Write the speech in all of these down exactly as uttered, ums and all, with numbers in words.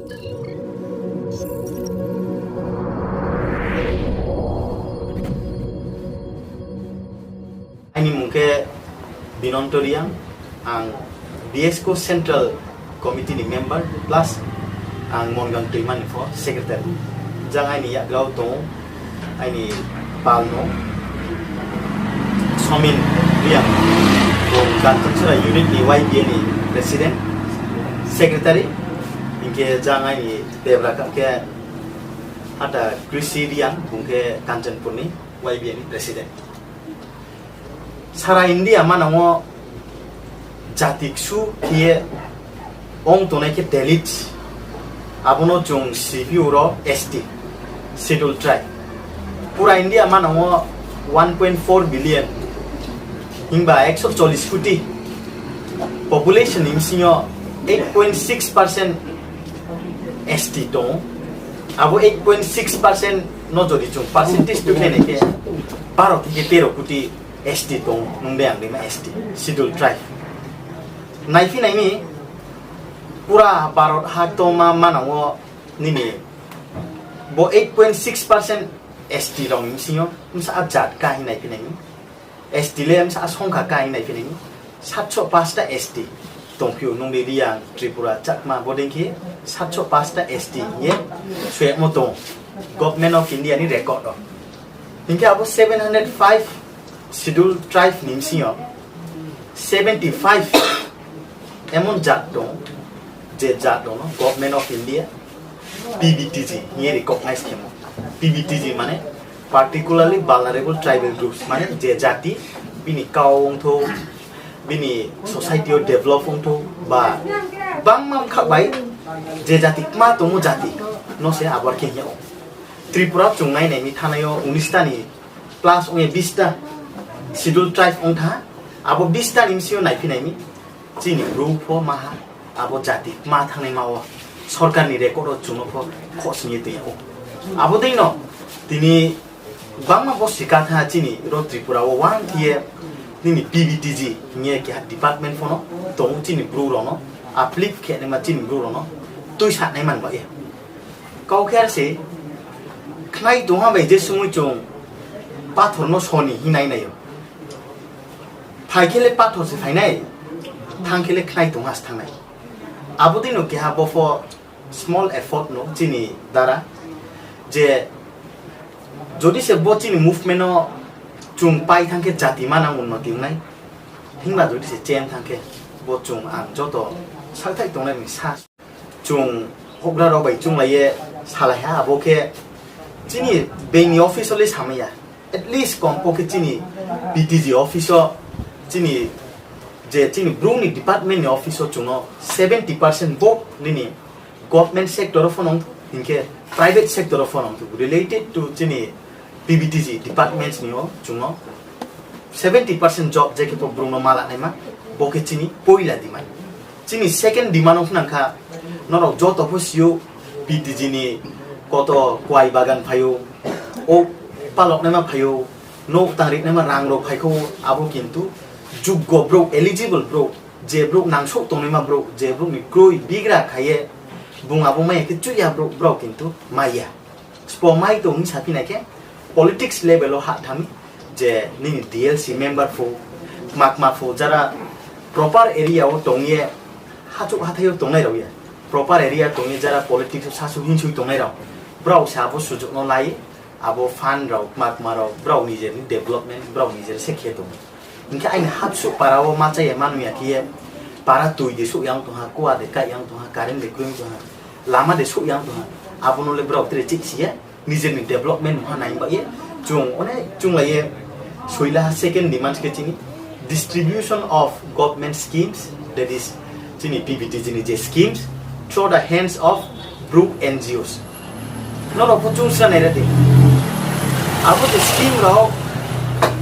Aini mung khe Binonto Reang, ang BSCO Central Committee ni member plus ang Mongang Toima ni pho secretary. Jang aini yakgra wo tong ou aini pal no Somin Reang, bung Kanchanchura unit ni YBA ni president, secretary, hing khe jang aini debra kha khe ata Krishi Reang, bung khe Kanchanpur ni YBA ni president. Sara India manang wo jati ksu khe ye ong tongnai khe Dalits, abo no chung sibi ou ro ST, Scheduled Tribe. Pura India manang wo one point four billion, himba ekso chollis koti population ni bsing yo eight point six percent ST tong ou. Abo eight point six percent no jodi chung percentage tuikhlai nai khe, baro theke tero koti ST tong ou, nung dei ang dei ma ST, Scheduled Tribe. Naiphi nai mi, pura Bharot ha tongma manang wo nini bo eight point six percent ST rao ni bsing yo bsa jat ka hing naiphi nai mi. ST le bsa songkha ka hing naiphi nai mi. Satso pasta ST tongphi ou, nung dei Reang, Tripura, Chakma, bo dei khe satso pasta ST hing ye soyamo tong ou Government of India ni record wo. Hing khe abo seven hundred five Scheduled Tribe ni bsing yo seventy five emon jat tong ou, je jat rao no Government of India PVTG hing ye recognize khemo. PVTG mane Particularly Vulnerable Tribal Groups, mane je jati bini kau ongthou, bini society yo develop ongthou, ba bangma bkha bai je jati kma tongmo jati no se abo are khe hing yag ou. Tripura chung nai nai mi thanai yo unis ta ni plus ong ye bis ta Scheduled Tribe ong tha. Abo bis ta ni bsing yo naiphi nai mi, chini Bru pho ma ha, abo jati kma thangnaima wo sorkar ni record wo chung no pho khohsing ye tong yag ou. Abo dei no tini bangma bo sika tha chini ro Tripura wo uang khe ye nini PVTG hing ye keha department pho no tong ou, chini Bru rao no uplift khe naima, chini Bru rao no tuisa naima ni baoh ye. Kau khe are se, khnai tongha bai je somoi chung pathor no soni hing nai nai ou. Phai khe le pathor se phai nai, thanng khe le khnai tongha se thanng nai. Abo dei no keha bo pho small effort no chini dara, je jodi se bo chini movement no chung pai thanng khe jati manang unnoti ong nai, himba jodi se chem thanng khe bo chung ang joto saohthaih tongnai ni sa chung houhgra rao bai chounglai ye salai ha, abo khe chini being ni office wo le samai ya. At least kom pho khe chini PTG office wo, chini je chini Bru ni department ni office wo chung no seventy percent bo nini government sector wo pho nung thou, hing khe private sector wo pho nung thou, related to chini PVTG departments ni yo chung no seventy percent job je khe pho Bru no ma la naima, bo khe chini poila demand. Chini second demand ong khnang kha, nrao joto pho si ou, PTG ni koto kuai bagan phai ou, ou palok naima phai ou, nouh tangri naima rang rao phai kho, abo kintu juggo brouh, eligible brouh, je brouh nangsouh tongnaima brouh, je brouh ni kroi bigra khai ye, bung abo mai ya khe chuih ya brouh, brao kintu mai ya. Sbo mai tong hing saphi nai khe, politics level wo hah thanng mi, je nini DLC member pho, kma kma pho, jara proper area wo tong ye, hachouh hathái yo tongnai rao ya, proper area tong ye jara politics wo sasu hingsoi tongnai rao, brao se abo sujug no lai, abo fund rao, kma kma rao, brao nijer ni development, brao nijer se khe tong ou. Hing khe aini hapsuh para wo ma chá ya ma nung ya khe ye, para tui de souh yang tong ha, kua de kaih yang tong ha, current de kroi tong ha, lama de souh yang tong ha, abo no le brao tre chih si ye, nijer ni development mungha nai baoh ye, chung one chounglai ye, soila ha second demand khe chini, distribution of government schemes, that is, chini PVTG ni je schemes, through the hands of Bru NGOs. Nrao pho chung sra nai ra di. Abo je scheme rao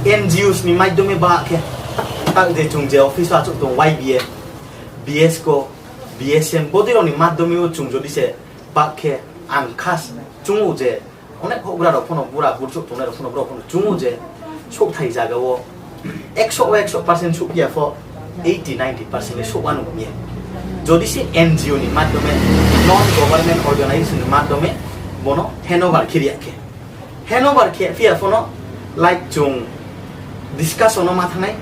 NGOs ni maidyome ba khe, tak je chung je office wo achouh tong YBA, BSCO, BSM, bodei rao ni madhyome wo chung jodi se ba khe ang khas chung ou je onek houhgra rao pho no bura burchouh tongnai rao pho no brao pho no chung ou je souhthai zaga wo ekso wo ekso percent souhphi ya pho eighty ninety percent le souh wa nung ye. Jodi se N G O ni madhyome, non government organization ni madhyome bono handover khe ri ya khe, handover khe phi ya pho no, like chung discussion no ma thanng nai,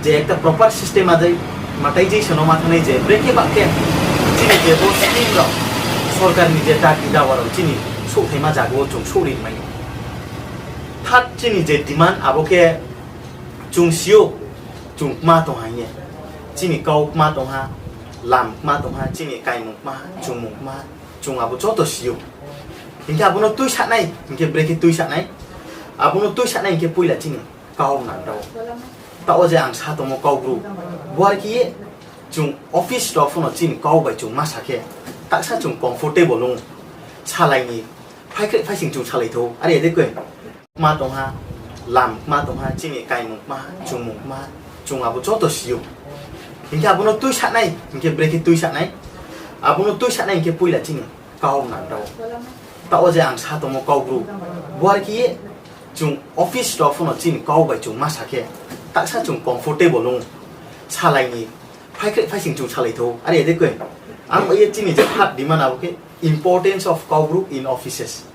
je ekta proper system adai, matai je se no ma thanng nai je brekhe ba khe chini je bo scheme rao, sorkar ni je daki dawa rao chini souhthaima zaga wo chung souh ri mai. Third chini je demand abo khe chung si ou, chung kma tong ha hing ye, chini kau kma tong ha, lam kma tong ha, chini kaimung kma ha, chungmung kma ha, chung abo joto si ou. Hing khe abo no tuisa nai hing khe brekhe tuisa nai, abo no tuisa nai hing khe poila chini kau nang rao. Taoh wo je ang sa tongmo Kaubru, bo are khe ye chung office rao pho no chini kau bai chung ma sa khe, taksa chung comfortable ong ou, salai ni, phaikhreh phaising chung salai thou, are ya de koi. Kma tong ha, lam kma tong ha, chini kaimung kma ha, chungmung kma ha, chung abo joto si ou. Hing khe abo no tuisa nai hing khe brekhe tuisa nai, abo no tuisa nai hing khe poila chini kau nang rao. Taoh wo je ang sa tongmo Kaubru, bo are khe ye chung office rao pho no chini kau bai chung ma sa khe, taksa chung comfortable ong ou, salai ni, phaikhreh phaising chung salai thou, are ya de koi. Ang bai ye chini je third demand abo khe importance of Kaubru in offices,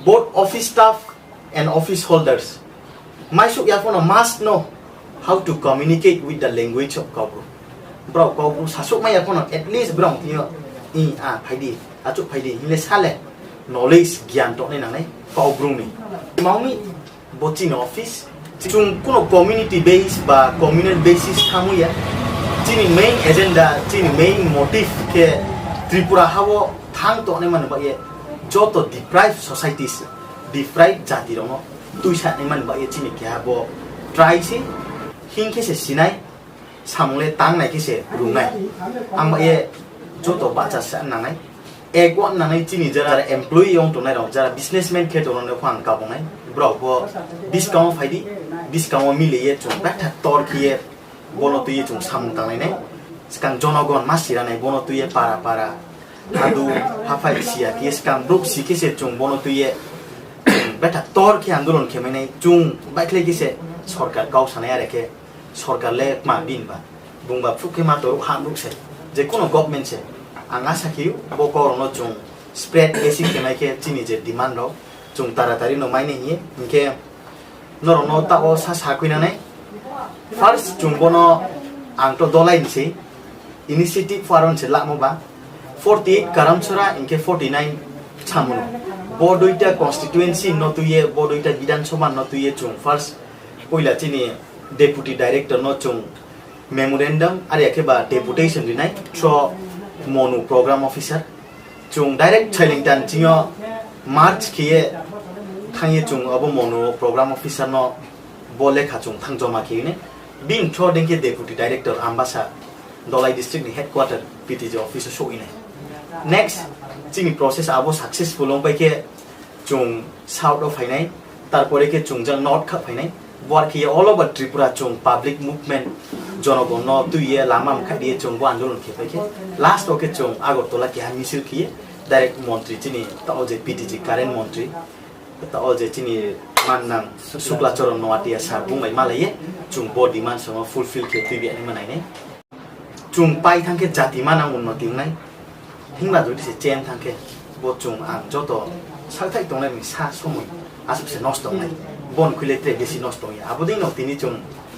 both office staff and office holders. Maisouh ya pho no must know how to communicate with the language of Kaubru. Brao Kaubru sasouh mai ya pho no at least brao thing yo, i, a, phai di, achouh phai di hing le sa le, knowledge, gyan tongnai nangnai Kaubru ni. Mao mi, bo chini office, chung kuno community base ba communal basis thanngmo ya. Chini main agenda, chini main motive khe Tripura ha wo thanng tongnai mani baoh ye joto deprived societies, deprived jati rao no tuisa nai mani baoh ye chini keha bo try se, hing khe se si nai, samung le tang nai khe se rung nai. Ang baoh ye joto bahcha sa nangnai, ek wo nangnai chini jara employee ong tongnai rao, jara businessman khe tongnai rao pho ang kabung nai, brao pho buskang wo phai di, buskang wo mile ye chung betha tor khe ye bono tui ye chung samung tanglai nai. Skang jonogon ma sira nai bono tui ye para para, hadu, haphai si ya khe ye skang brouh si khe se chung bono tui ye betha tor khe andolon khe mai nai. Chung baihkhlai khe se sorkar kau sa nai, are khe sorkar le kma bini ba, bungba phuh khe ma toruh ha brouh se, je kuno government se. Ang asa khe ou bo kau rao no chung spread basic khe mai khe chini je demand rao chung taratari no mai nai hing ye. Hing khe nrao no taoh wo sa sakhui nangnai. First chung bono, ang to dolai ni sei, initiative pho aro ni se lamo ba, forty eight Karamchara hing khe forty nine Chamunu, bo duita constituency no tui ye, bo duita Bidhan Sabha no tui ye chung first poila chini deputy director no chung memorandum are ya khe ba deputation ri nai through Monu program officer. Chung direct Sailengta ni ching yo merge khe ye thanng ye chung abo Monu program officer no bo lekha chung thanng joma khe nai. Bini through dei khe deputy director Ambasa, Dhalai district ni headquarter P T G office wo souh nai. Next, chini process abo successful ongpai khe chung south wo phai nai, tarpore khe chung jang north kha phai nai. Bo are khe ye all over Tripura chung public movement, jonogon no tui ye lama mkhaih ri ye chung bo andolon khe pai khe, last wo khe chung Agartala keha misil khe ye direct montri chini taoh je P T G current montri, taoh je chini mannang Sukla Charan Noatia sir bung bai malai ye chung bo demand song no fulfill khe tuibi nai ma nai nai. Chung pai thanng khe jati manang unnoti ong nai. Himba jodi se cheng thanng khe, bo chung ang joto sakthaih tongnai ni sa somoi asuh se nosto ong nai. Bo ni khui le tre besi nosto ong ya. Abo dei no tini chung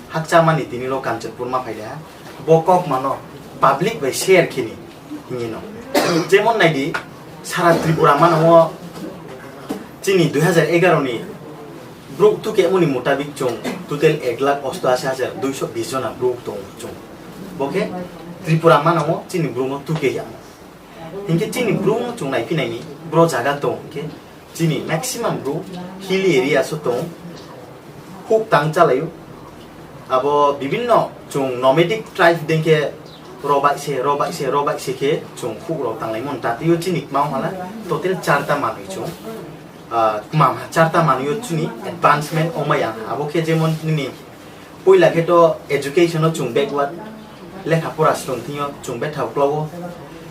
hakcha mani tini ro Kanchanpur ma phai le ha. Bo kaukma no public bai share khe ni hing ye no. Jemon nai di, sara Tripura manang wo chini dui hazar egaro ni brouh tukemo ni mutabik chung total ek lakh osto asi hajar duiso bis jona brouh tong chung. Bo khe Tripura manang wo chini brouh no tuke ya. Hing khe chini brouh no chung naiphi nai ni, bro zaga tong hing khe chini maximum brouh hilly area so tong, houh tang chálai ou. Abo bibinno chung nomadic tribe dei khe ro baih se, ro baih se, ro baih se khe chung houh rao tanglaimo ni tatui yo chini kma hala total charta manoi chung, ah, kma ha charta manoi yo chini advancement ongmai ya. Abo khe jemon nini poila khe to education no chung backward, lekha pora slung thing yo chung betha uklau ou.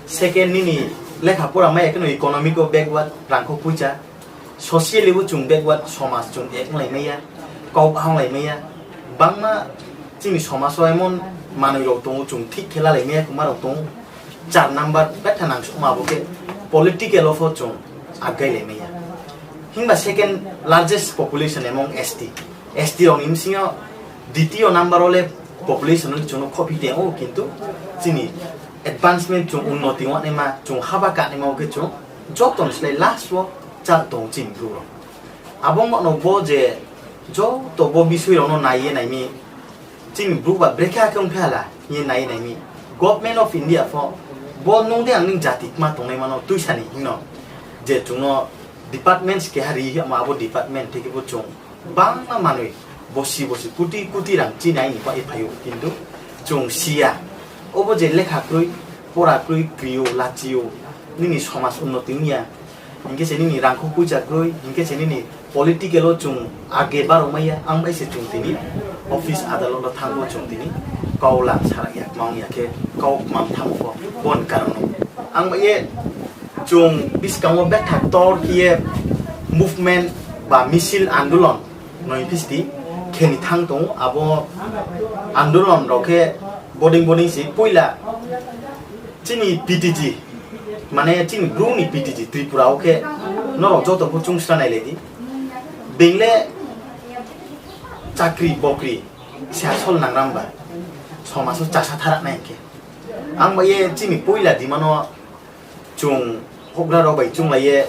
Second, nini lekha pora mai ya kheno economic wo backward, rangkho poicha. Socially bo chung backward, somaj chung ek onglai mai ya, kau bahanglai mai ya. Bangma chini somaj wo emon manoi rao tong ou, chung thik khe lalai mai ya, kma rao tong ou. Char number betha nangsuhma abo khe political wo pho chung aggailai mai ya. Himba second largest population among S T. S T rao ni bsing yo ditiyo number wo le population no chung no khophi tong ou, kintu chini advancement, chung unnoti ongnaima, chung haba kanaima wo khe chung joto ni slái last wo chal tong chini Bru rao. Abo ongma no bo je joto bo bisoi rao no nai ye nai mi, chini Bru ba brekhe khe ongphi hala hing ye nai ye nai mi, Government of India pho bo nung de ang ni jati kma tongnaima no tuisa ni hing no, je chung no departments keha ri yama, abo department theke bo chung bangma manoi bosi bosi kuti kuti rang chinai ni baoh ye phai ou, kintu chung si ya. Obo je lekha kroi, pora kroi, kri ou, lachi ou, nini somas unnoti ong ya, hing khe se nini rangkho poicha kroi, hing khe se nini political wo chung age baromai ya, ang bai se chung tini office adalot no thanng pho chung tini kau lam sara ya, kma ong ya khe kau kmam thanng pho, bo ni karon no. Ang bai ye chung buskang wo betha ktor khe ye movement ba misil andolon noi phisti khe ni thanng tong ou. Abo andolon rao khe bodei bodei se poila chini P T G, mane chini Bru ni P T G Tripura wo khe norok joto pho chung sna nailai di. Being le chakri bokri se asol nangram ba, somas wo chasa tharak nai hing khe. Ang bai ye chini poila dima no chung houhgra rao bai chounglai ye